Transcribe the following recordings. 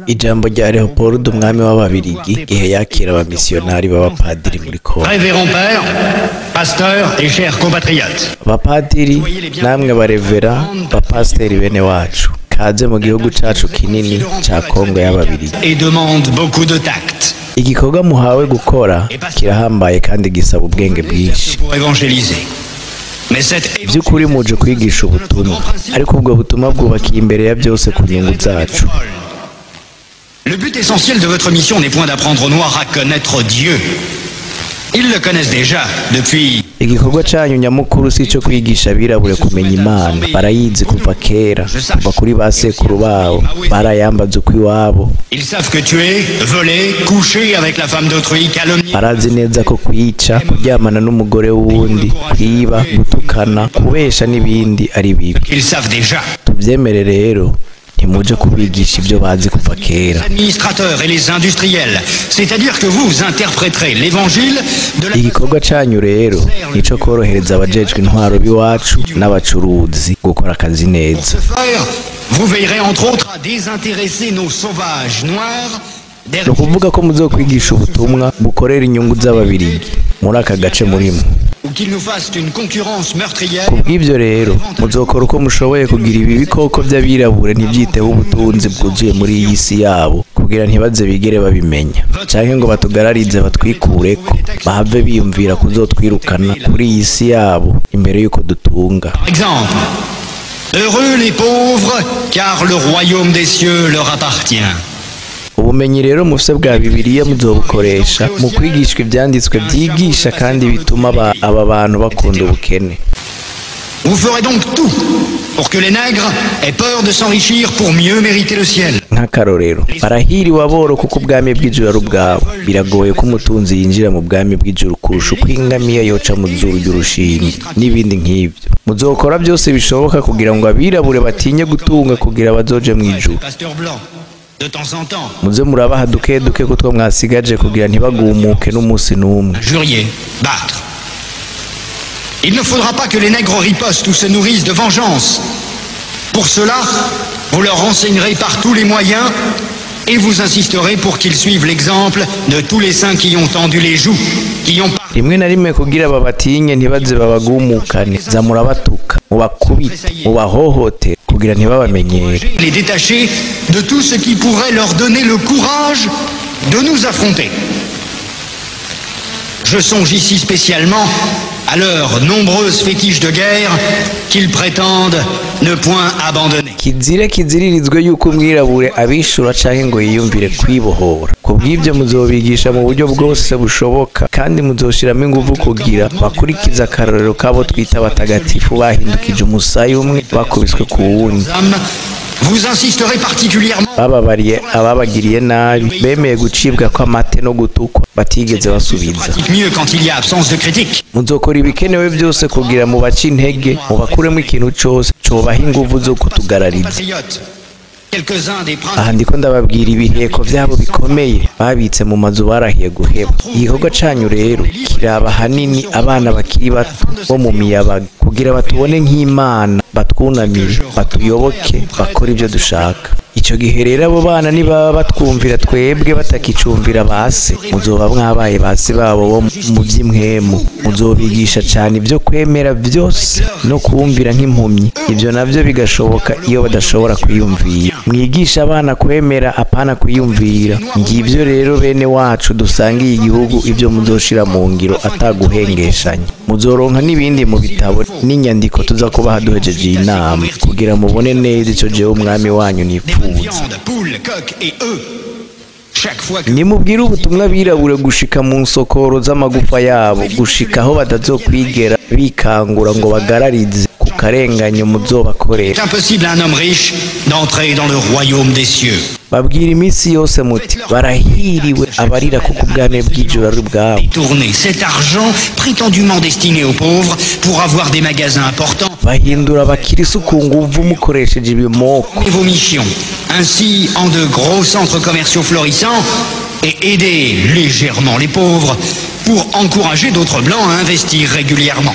Ijambo rya Leopold umwami w'Ababirigi igihe yakira abamisiyonari b'abapadiri muri Kongo. Révérend père, pasteur et chers compatriotes. Abapadiri namwe barevera, bapasiteri bene wacu, kaze mu gihugu cacu kinini ca Kongo y'Ababirigi. Et demande beaucoup de tact. Igikorwa muhawe gukora kirahambaye kandi gisaba ubwenge bwinshi. Pour évangéliser. Mais cette By'ukuri muje kwigisha ubutumwa, ariko ubwo butumwa bwubakiye imbere ya byose ku nyungu zacu. Le but essentiel de votre mission n'est point d'apprendre aux Noirs à connaître Dieu. Ils le connaissent déjà depuis Igikorwa canyu nyamukuru si ico kwigisha abirabure kumenya Imana, barayizi kuva kera, kuva kuri ba sekuru babo, barayambaza uko iwabo. Ils savent que tuer, voler, coucher avec la femme d'autrui, calomnier, Barazi neza ko kwica, kuryamana n'umugore w'uwundi, kwiba, gutukana, kubesha n'ibindi ari bibi. Ils savent déjà. Tuvyemere rero, ntimuje kubigisha ibyo bazi kuva kera. Les administrateurs et les industriels, c'est-à-dire que vous interpréterez l'évangile de la Igikorwa canyu rero nico korohereza abajejwe intwaro b'iwacu n'abacuruzi gukora akazi Pour neza. ce faire, vous veillerez entre autres à désintéresser nos sauvages noirs des Ni ukuvuga ko muzokwigisha ubutumwa bukorera inyungu z'Ababirigi muri aka gace murimo. Ou qu'ils nous fassent une concurrence meurtrière. Kubw'ibyo rero muzokora uko mushoboye kugira ibi bikoko by'abirabure ntibyiteho ubutunzi bwuzuye muri iyi si yabo, kugira ntibaze bigere babimenya canke ngo batugararize batwikureko, bahave biyumvira kuzotwirukana kuri iyi si yabo imbere y'uko dutunga. Par exemple, heureux les pauvres, car le royaume des cieux leur appartient. Ubumenyi rero mufise bwa Bibiliya muzobukoresha mu kwigishwa ivyanditswe vyigisha kandi bituma aba bantu bakunda ubukene. Vous ferez donc tout pour que les nègres aient peur de s'enrichir pour mieux mériter le ciel. Nk'akarorero, barahiriwe aboro kuko ubwami bw'ijuru ari ubwabo. Biragoye ko umutunzi yinjira mu bwami bw'ijuru kurusha uko ingamiya yoca mu zuru ry'urushinge n'ibindi nk'ibyo. Muzokora byose bishoboka kugira ngo abirabure batinye gutunga kugira bazoje mu ijuru. Pasteur blanc, de temps en temps, Muze murabaha duke duke kutwo mwasigaje kugira ntibagumuke n'umunsi n'umwe. Injurier, battre. Il ne faudra pas que les nègres ripostent ou se nourrissent de vengeance. Pour cela, vous leur renseignerez par tous les moyens et vous insisterez pour qu'ils suivent l'exemple de tous les saints qui ont tendu les joues, qui ont Rimwe na rimwe kugira babatinye ntibaze babagumukane, za murabatuka, mubakubite, mubahohotere kugira ntibabamenyere. Les détacher de tout ce qui pourrait leur donner le courage de nous affronter. Je songe ici spécialement à leurs nombreuses fétiches de guerre qu'ils prétendent ne point abandonner. Kizire kiziririzwe yuko umwirabure abishura canke ngo yiyumvire kwibohora. Kubw'ibyo muzobigisha mu buryo bwose bushoboka kandi muzoshiramo inguvu kugira bakurikize akarorero kabo twita abatagatifu bahindukije umusaya umwe bakubiswe ku wundi. Âmes, vous insisterez particulièrement Bababariye ababagiriye nabi, bemeye gucibwa kw'amate no gutukwa batigeze basubiza. Pratique mieux quand il y a absence de critique. Muzokora ibikenewe byose kugira mubace intege, mubakuremo ikintu cose cobaha inguvu zo kutugarariza. Compatriotes, quelques-uns des princes Aha ndiko ndababwira ibiheko vyabo bikomeye babitse mu mazu barahiye guheba. Igikorwa canyu rero kiraba hanini abana bakiri bato bo mu miyabaga kugira batubone nk'Imana, batwunamire, batuyoboke, bakore ibyo dushaka. Ico gihe rero abo bana nibaba batwumvira twebwe batakicumvira base, muzoba mwabaye base babo bo mu vy'impwemu. Muzobigisha cane ibyo kwemera byose no kumvira nk'impumyi. Ibyo navyo bigashoboka iyo badashobora kwiyumvira. Mwigisha abana kwemera apana kwiyumvira. Ngibyo rero bene wacu dusangiye igihugu ibyo muzoshira mu ngiro ataguhengeshanya. Muzoronka n'ibindi mu bitabo n'inyandiko tuza kubaha duhejeje iyi nama kugira mubone neza ico jewe umwami wanyu des bonnes nipfuza. Viandes, poules, coqs et œufs. Chaque fois que Nimubwire ubutumwa abirabure gushika mu nsokoro z'amagufa yabo, gushika aho batazokwigera bikangura ngo bagararize ku karenganyo muzobakorera. C'est impossible à un homme riche d'entrer dans le royaume des cieux. Babwira iminsi yose muti barahiriwe abarira kuko ubwami bw'ijuru ari ubwabo. Détourner cet argent prétendument destiné aux pauvres pour avoir des magasins importants Bahindura abakirisu ku nguvu mukoresheje ibimoko. Et vos missions, ainsi en de gros centres commerciaux florissants, et aider légèrement les pauvres pour encourager d'autres blancs à investir régulièrement.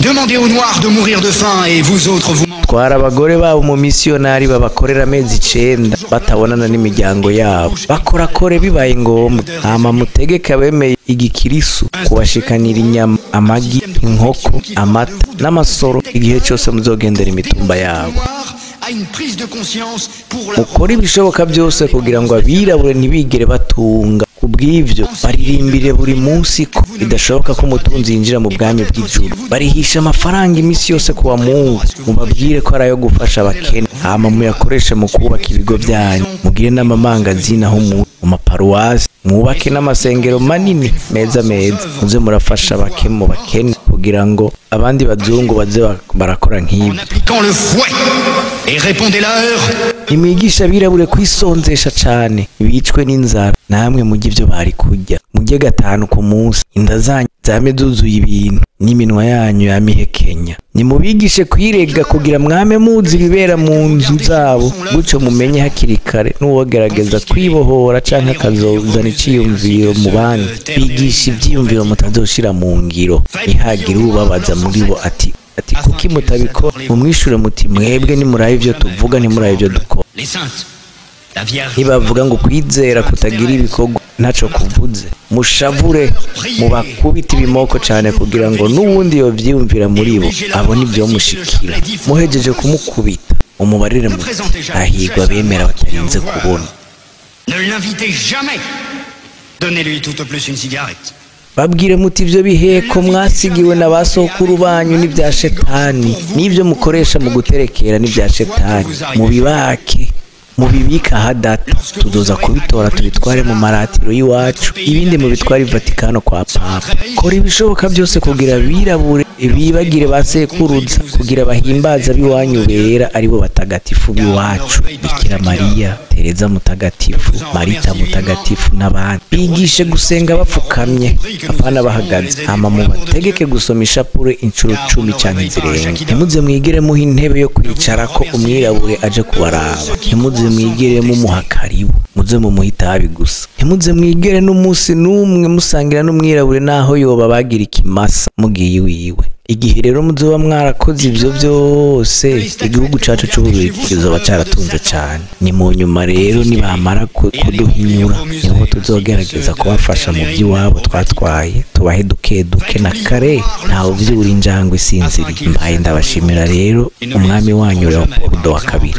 Demandez aux Noirs de mourir de faim et vous autres vous mangez. Batwara abagore babo mu misiyonari, babakorera amezi 9 batabonana n'imiryango yabo, bakorakore bibaye ngombwa. Hama mutegeke abemeye igikirisu kubashikanira inyama, amagi, inkoko, amata n'amasoro igihe cyose muzogendera imitumba yabo. Mukore ibishoboka byose kugira ngo abirabure ntibigere batunga. Kubw'ivyo baririmbire buri munsi ko bidashoboka ko umutunzi yinjira mu bwami bw'ijuru. Barihisha amafaranga iminsi yose kuwa Mungu, mubabwire ko ari ayo gufasha abakene, hama muyakoreshe mu kubaka ibigo byanyu, mugire n'amamangazini aho mu maparuwasi, mwubake n'amasengero manini meza meza, muze murafasha abake mu bakene kugira ngo abandi bazungu baze barakora nk'ibyo. En appliquant le fouet et répondez-leur. Nimwigisha abirabure kwisonzesha cane, bicwe n'inzara, namwe mujye ibyo bari kurya, mujye 5 ku munsi, inda zanyu zame zuzuye ibintu n'iminwa yanyu yamihekenya. Nimubigishe kwirega kugira mwame muzi ibibera mu nzu zabo, gutyo mumenye hakiri kare n'uwogerageza kwibohora canke akazozana iciyumviro mu bandi. Bigisha ivyiyumviro mutazoshira mu ngiro, ntihagire ubabaza muri bo ati kuki mutabikora, mumwishure muti mwebwe nimurabe ivyo tuvuga, ntimurabe ivyo dukora. Ntibavuga ngo kwizera kutagira ibikorwa ntaco kuvuze, mushavure mubakubita ibimoko cane kugira ngo n'uwundi yovyiyumvira muri bo abone ivyomushikira. Muhejeje kumukubita umubarire muti hahirwa abemera batarinze kubona. Ne l'invitez jamais. Donnez-lui tout au plus une cigarette. Babwire muti ivyo biheko mwasigiwe na ba sokuru banyu n'ibya shetani, n'ibyo mukoresha mu guterekera n'ibya shetani, mubibake mubibika hadata, tuzoza kubitora tubitware mu maratiro y'iwacu, ibindi mubitware i Vatikano kwa Papa. Kora ibishoboka byose kugira abirabure bibagire ba sekuruza, kugira bahimbaza b'iwanyu bera aribo batagatifu b'iwacu, Bikira Mariya, Tereza mutagatifu, Marita mutagatifu n'abandi. Bigishe gusenga bapfukamye, apana bahagaze. Hama mubategeke gusoma ishapure inshuro 10 canke zirenga. Ntimuze mwigire muha intebe yo kwicarako umwirabure aje kubaraba, ntimuze mwigire mumuha karibu, muze mumuha itabi gusa. Ntimuze mwigere n'umunsi n'umwe musangira n'umwirabure naho yoba bagira ikimasa mugiye iwiwe. Igihe rero muzoba mwarakoze ivyo byose, igihugu cacu c'Ububirigi kizoba caratunze cane. Ni mu nyuma rero nibamara kuduhinyura, niho tuzogerageza kubafasha mu by'iwabo twatwaye, tubahe duke duke na kare, ntawe uvyura injangwe isinziriye. Mbaye ndabashimira rero umwami wanyu Leopoldo wa II.